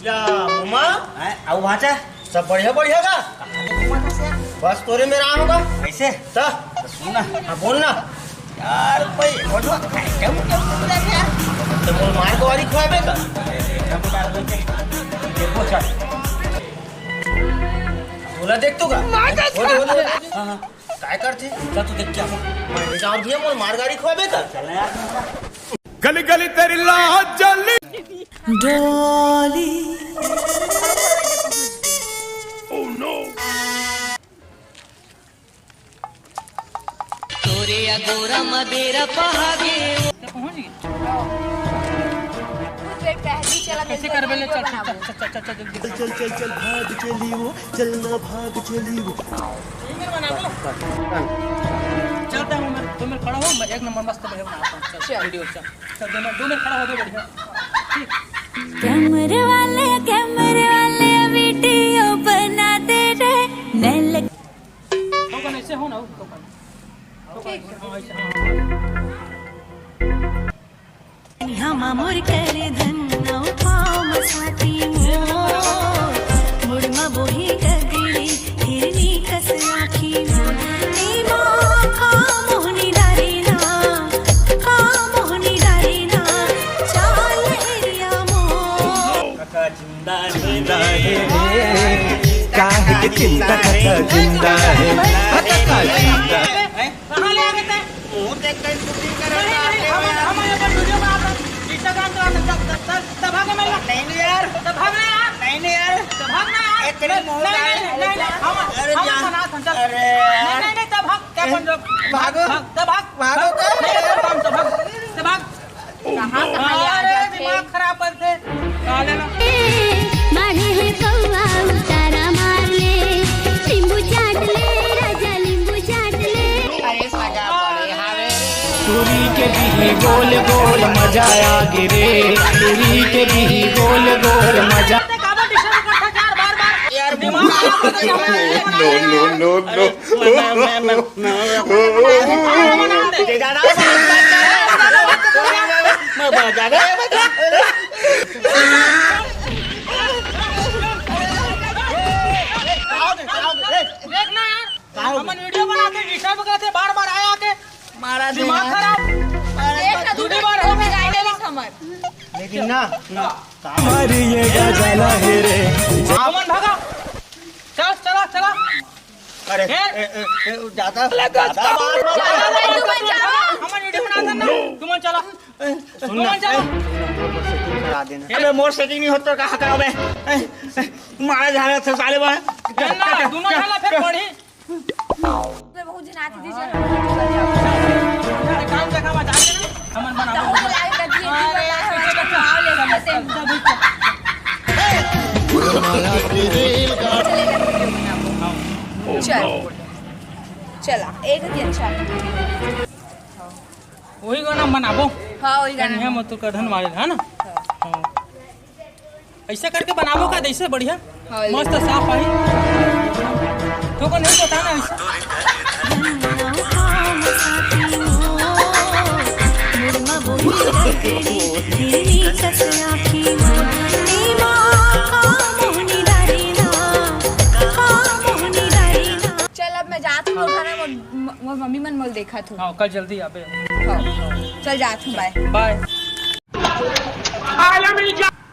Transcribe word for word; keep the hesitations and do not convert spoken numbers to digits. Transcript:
या मुमा, हैं, अउ भांचा? सब बढ़िया, बढ़िया का? कहाँ ले घुमा था से? बस तोरे मेर आए हों। कैसे? त? तो सुन ना। हाँ, बोल ना। यार, भाई, बोलो, क्या, क्या बोल रहा है यार? त मोला मार गारी खवाबे का? अरे, देखो, चल। बोला देख तू का? बोल, बोल, बोल। हाँ, हाँ। काय करथे? चल, तू देख क्या हो। मैं जाऊँ भैया, मोला मार गारी खवाबे का? चल ना यार। गली गली तेरी लाज जली। डॉली। तोरे अगोरा म बेरा पहागे। पहुंच गए। तू एक टहली चला, कैसे मिलके करबे ले? वीडियो चल, चल, बनाबो। चल, चल, चल, चल, जल्दी। चल, चल, चल, चल, भाग चली वो, चलना भाग चली वो। चलता हूँ मैं, दो मिनट खड़ा हो, मैं एक नंबर मस्त बढ़िया बनाता हूँ। चल, चल। वीडियो चल। चल, दो मिनट, दो मिनट खड़ा हो, दो बढ़िया। ठीक। कैमरे वाले, कैमरे वाले वीडियो बनाते रहे, मैं लग- तो कौन ऐसे हो ना, तो कौन? ठीक। हाँ, ऐसे, हाँ, हाँ। हमा मोर कर धन नौ पाम साथी मोर, मुड़मा बोही डगरी हिरनी कस आँखी मोर। ए माँ का मोहनी डारे ना, का मोहनी डारे ना, चाल एरिया मोर। काका जिंदा है रे, काहे के चिंता, काका जिंदा है, काका जिंदा है। कहाँ ले आ गए थे? मुंह देख के shooting कर रहा है। हम, हम अपन वीडियो बनाता है, Instagram पे आता है, तब, तब, तब, तब भागे मैं। नहीं, नहीं यार। तब भागना यार। नहीं, नहीं यार। तब भागना यार। एक करीब नहीं, मुंह नहीं, डाल। नहीं, नहीं, नहीं, हम, अरे हम जा। बनाते हैं, चल। अरे नहीं, यार। नहीं, नहीं, तब भाग, क्या ए, बन रहा? भागो। भाग, तब भाग। भागो। नहीं, तब भाग, तब भाग, तब भाग। कहाँ, कहाँ ले आ अरे, जाते? दिमाग खराब करते। कहाँ लेना? मारे हे कौआ उतारा मार ले, नींबू चाट ले, राजा नींबू चाट ले। अरे सगा बड़े हावे रे। टूरी के बिही गोल गोल मजा आ गे रे, टूरी के बिही गोल गोल मजा। ते काबर disturb करता यार बार बार? यार दिमाग खराब करते हमारे। No, no, no, no। मैं, मैं, मैं, मैं, मैं, मैं, मैं, मैं, मैं, मैं, मैं, मैं, मैं, मैं, देख ना यार, का हो? हमन वीडियो बनाते, disturb करते, बार बार आया आके। मारा दिमाग खराब। देख ना, दूसरी बार हो गया। लेकिन ना, ना, का हमारी ये गजाला है रे। हमन भागा। चल, चला, चला। अरे, ए? ए, ए, ए, ज्यादा, अरे, ज्यादा बात मत कर। अरे, तू मत जा। हमन वीडियो बनाथन ना, तुमन चला। ए, सुन ना, तुमन चला। ए, मोर setting करा देना। अबे, मोर setting नहीं होत तो कहाँ कराबे? ए, ए, मारा जा रहा था साले बा। ए, ना, दोनों चला फिर पढ़ी। मैं बहुत जनाती थी, चलो। काम देखा, मैं जाके ना, हमन बनाबो। तो वो लाइव कर दिए, अरे, पीछे का चुनाव ले लेते हैं। चल, चला, एक ही अच्छा। वही गाना बनाबो। हाँ, वही गाना। कन्हैया मोर तो करधन वाले, है ना? हाँ। हाँ। ऐसे करके बनाबो का, ऐसे बढ़िया, हाँ, ले। मस्त साफ आई। तो को नहीं बताना ऐसे। चल, अब मैं जात हूँ घर, मोर, मोर मम्मी मन मोल देखा थू। हाँ, कल जल्दी आबे। हाँ, चल जात हूँ, bye। Bye।